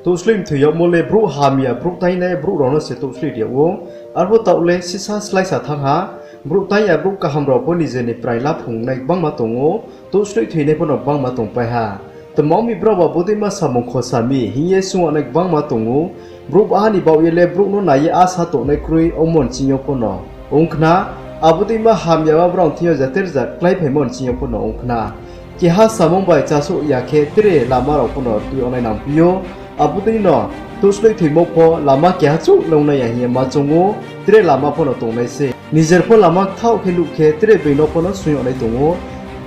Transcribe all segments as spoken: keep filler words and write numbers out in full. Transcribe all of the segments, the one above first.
Touhsloih mthoi yagmo le brouh hamya, brouh taingnai brouh rao no se touhsloih ri yag ou. Arphuh taoh le sisa sláisa thanng ha, brouh taing ya, brouh kaham rao pho nijer ni praing laphungnai gbangma tong ou, touhsloih thoinai pho no gbangma tongpai ha. Tma ong mi, brao ba bodeima samung khosa mi hing ye swunng yagnai gbangma tong ou. Brouh baha ni baoh ye le brouh no nai ye asa tongnai kroi ongmo nching yo pho no ong khna. Abo deima hamyama brao thing yo jater jat kláiphaimo nching yo pho no ong khna. Keha samung bai chasouh ya khe tre lama rao pho no tui yagnai nangphi ou. Abo dei no touhsloih thoimo pho lama keha chouh le ongnai ya hing ye ma choung ou, tre lama pho no tongnai se. Nijer pho lama kthaoh khe nuh khe tre being no pho no swunng yagnai tong ou,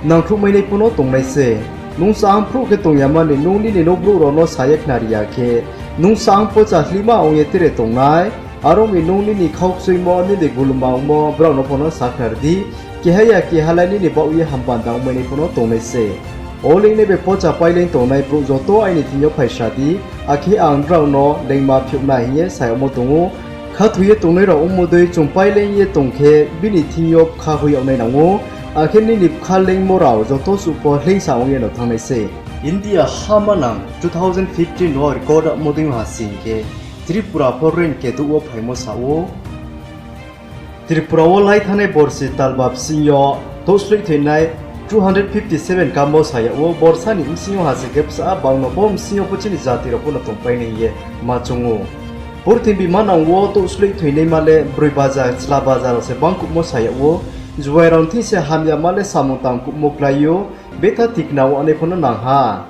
nangkhruhmainai pho no tongnai se. Nung sahang phruh khe tong ya mani nung nini nouh brouh rao no sa ye khnari ya khe, nung sahang pocha hleima ong ye tre tongnai. Are ong mi, nung nini khaukchoimo, nini gulma ongmo brao no pho no sakhnari di. Keha ya keha le nini baoh ye hampanda ongmainai pho no tongnai se. O leing nai bai pocha páileing tongnai brouh joto aini thing yo phaisa di, akhe ang nrao no leingma phiouh nai hing ye sa yagmo tong ou. Khathoi ye tongnai rao ongmo dei chung páileing ye tong khe bini thing yo bkha hoih yagnai nang ou, akhe nini bkha leingmo rao joto suh pho hleingsa ong ye no thanng nai se. India ha manang two thousand fifteen wo record yagmo dei ha sing khe, Tripura pho rank kedouh wo phaimo sa ou. Tripura wo lai thanngnai borsi talba bsing yo touhsloih thoinai two hundred fifty seven kammo sa yag ou. Borsa ni bsing yo ha sing khe bsa bang no, bo bsing yo pho chini jati rao pho no tongpai nai hing ye ma choung ou. Purthimbi manang wo touhsloih thoinaima le broi baja, chla baja rao se bangkuhmo sa yag ou. Juai rao ni thing se hamyama le samung tangkuhmo klái ou, betha tikna wo nai pho no nang ha.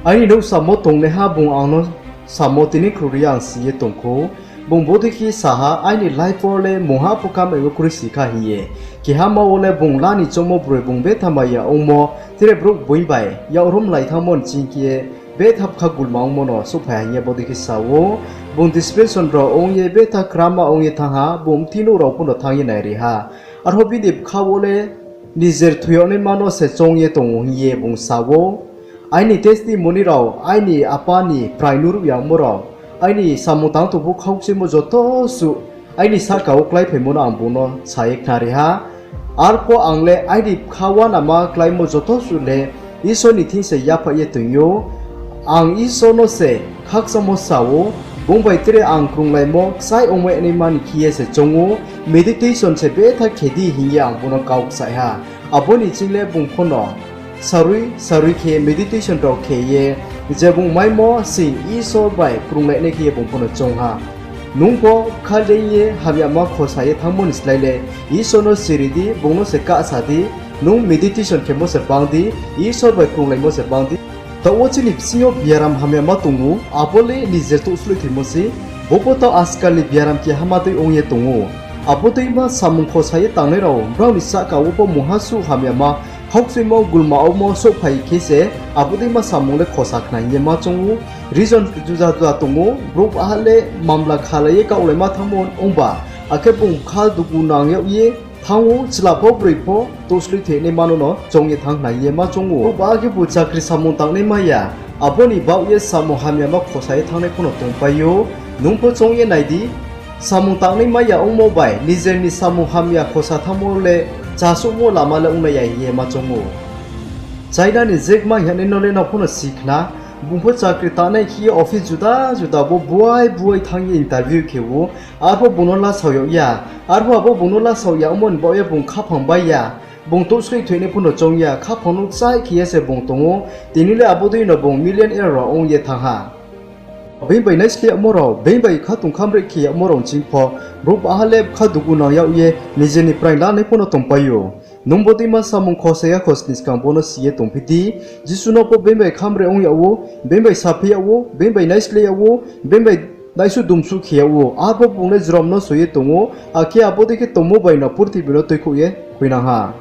Aini nouh samo tongnaiha bung ang no samo tini khruri ang si ye tong khou. Bung bodei khe sa ha, aini life wo le mungha pho kamai wo kroi si kha hing ye. Kehama wo le bung la ni choungmo broi bung betha maya ongmo, tre brouh boing bai yak romlai thanngmo nching khe betha bkha gulma ongmo no souhphai ha hing ye bodei khe sa ou. Bung depression rao ong ye betha krama ong ye thanng ha, bung mthi nouh rao pho no thanng ye nairi ha. Arphuh bini bkha wo le nijer thoi yagnaima no se choung ye tong ou hing ye bung sa ou. Aini testimony rao, aini apa ni praing nuruh yagmo rao, aini samung tang tong phuh khaukchoimo joto suh aini sahka wo kláiphaimo no ang bung no sa ye khnari ha. Arphuh ang le aini bkha uanama kláimo joto suh le Isor ni thing se yaphaih ye toing ou. Ang Isor no se khakchangmo sa ou, bung bai tre ang krunglaimo kchai ongmai naima ni khe ye se choung ou, meditation se betha khe di hing ye ang bung no kau kchai ha. Abo ni ching le bung pho no sarui sarui khe meditation rao khe ye, je bung maimo sing Isor bai krunglainai khe ye bung pho no choung ha. Nung pho bkha leing ye hamyama khosa ye thanngmo ni slái le, Isor no siri di, bung no se kahsa di, nung meditation khemo se bang di, Isor bai krunglaimo se bang di. Taoh wo chini bsing yo biaram hamyama tong ou, abo le nijer touhsloih thoimo se. Bo pho taoh ajkal ni biaram kehama dei ong ye tong ou. Abo deima samung khosa ye tangnai rao, brao ni sahka wo pho mungha suh hamyama, khaukchoimo gulma ongmo souhphai khe se, abo deima samung le khosa khna hing ye ma choung ou. Reason juda juda tong ou, brouh baha le mamla khalai ye kaohlaima thanngmo ongba, akhe bung bkha dugu nang yag ye thanng ou, chla pho broi pho touhsloih thoinaima no no choung ye thanng khna hing ye ma choung ou. Brouh baha khebu chakri samung tangnai mai ya, abo ni baoh ye samung hamyama khosa ye thanngnai pho no tongpai ou. Nung pho choung ye nai di, samung tangnai mai ya ongmo bai nijer ni samung hamya khosa thanngmo le chasouhmo lama le ongnai ya hing ye ma choung ou. China ni Jack Ma hing ye nai no le nang pho no si khna, bung pho chakri tangnai khe ye office juda juda wo buai buai thanng ye interview khe ou, arphuh bung no lasao yag ya, arphuh abo bung no lasao ya ongmo ni baoh ye bung khaphang bai ya, bung touhsloih thoinai pho no choung ya, khaphang no kchai khe ye se bung tong ou, tini le abo dei no bung millionaire rao ong ye thanng ha. Being bai naisleh yagmo rao, being bai khatong khamreh khe yagmo rao nching pho, brouh baha le bkha dugu nang yag ye nijer ni praing lanai pho no tongpai ou. Nung bodeima samung khosa ya khosni skang bo no si ye tongphi di. Jisu no pho being bai khamreh ong yag ou, being bai saphi yag ou, being bai naisleh yag ou, being bai naisuh dumsuh khe yag ou, arphuh bung le jrom no soi ye tong ou, akhe abo dei khe tongmo bai no purthimbi no tuikhouh ye khuinang ha.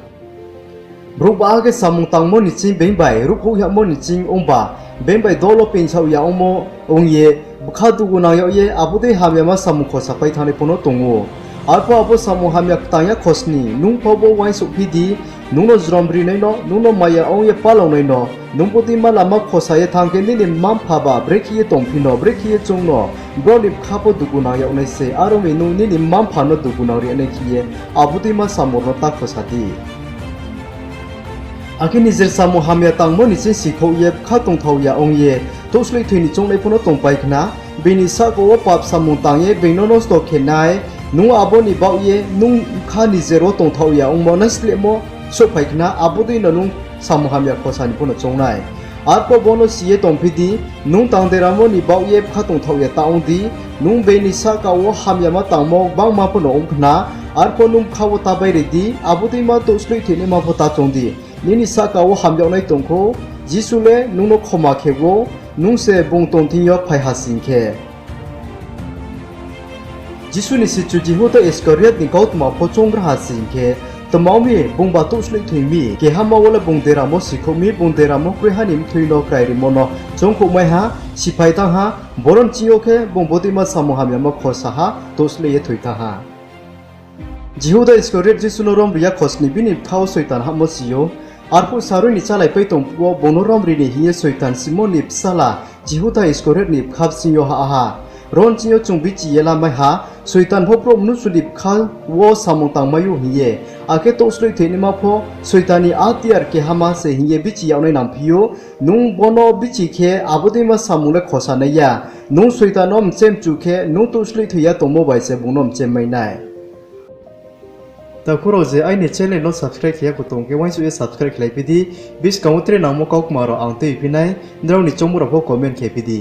Brouh baha khe samung tangmo ni ching being bai ruhkhouh yagmo ni ching ongba, being bai dol wo pingsaoh ya ongmo ong ye, bkha dugu nang yag ye abo dei hamyama samung khosapai thanngnai pho no tong ou. Arphuh abo samung hamya ktang ya khosni nung pho bo uaingsouhphi di, nung no jrom rinai no, nung no maya ong ye palaonai no, nung bodeima lama khosa ye thanng khe nini mma-mpha ba brekhe ye tongphi no, brekhe ye choung no, brao ni bkha pho dugu nang yag nai se, are ong mi nung nini mma-mpha no dugu nang ri nai khe ye, abo deima samung rao no ta khosa di. Akhe nijer samung hamya tangmo ni ching sikhouh ye bkha tongthao ya ong ye, Touhsloihthoi ni choungnai pho no tongpai khna, being ni sahka wo pap samung tang ye being no nosto khe nai, nung abo ni baoh ye nung bkha ni jer wo tongthaoh ya ongmo naislehmo souhphai khna, abo dei no nung samung hamya khosa ni pho no choung nai. Arphuh bo no si ye tongphi di, nung tang deramo ni baoh ye bkha tongthaoh ya ta ong di, nung being ni sahka wo hamyama tangmo gbangma pho no ong khna, arphuh nung bkha wo ta bairi di, abo deima touhsloihthoi naima pho ta choung di. Nini sahka wo hamyagnai tong kho, Jisu le nung no khoma khe wo, nung se bung tong thing yo phai ha sing khe. Jisu ni sichu Jihuda Iskariot ni kautma pho chounggra ha sing khe, tma ong mi bungba touhsloihthoi mi? Kehama wo le bung deramo sikhouh mi, bung deramo kroiha ni mthoi no krairimo no choungkhouhmai ha, siphai thanng ha, boro ni ching yo khe bung bodeima samung hamyama khosa ha touhsloih ye thoi thanng ha. Jihuda Iskariot Jisu no romri ya khosning bini bkha wo Soitan hahmo si ou. Arphuh sarui ni chálaipai tong phuh wo bung no romri ni hing ye Soitan Simon ni bsala Jihuda Iskariot ni bkha bsing yo hah ha. Ro ni ching yo chung bichi ye lamai ha, Soitan pho brouh mnusu ni bkha wo samung tangmai ou hing ye, akhe touhsloihthoi naima pho Soitan ni atiar kehama se hing ye bichi yagnai nangphi ou. Nung bo no bichi khe abo deima samung le khosa nai ya. Nung Soitan no mchemchu khe nung touhsloihthoi ya tongmo bai se bung no mchemmai nai. Takhu rao je aini channel no subscribe khe ya kho tong khe uaingsouh ye subscribe khelai phi di, buskang wo tre nangmo kaukma rao ang tuiphi nai, nrao ni choungmo rao pho comment khe phi di.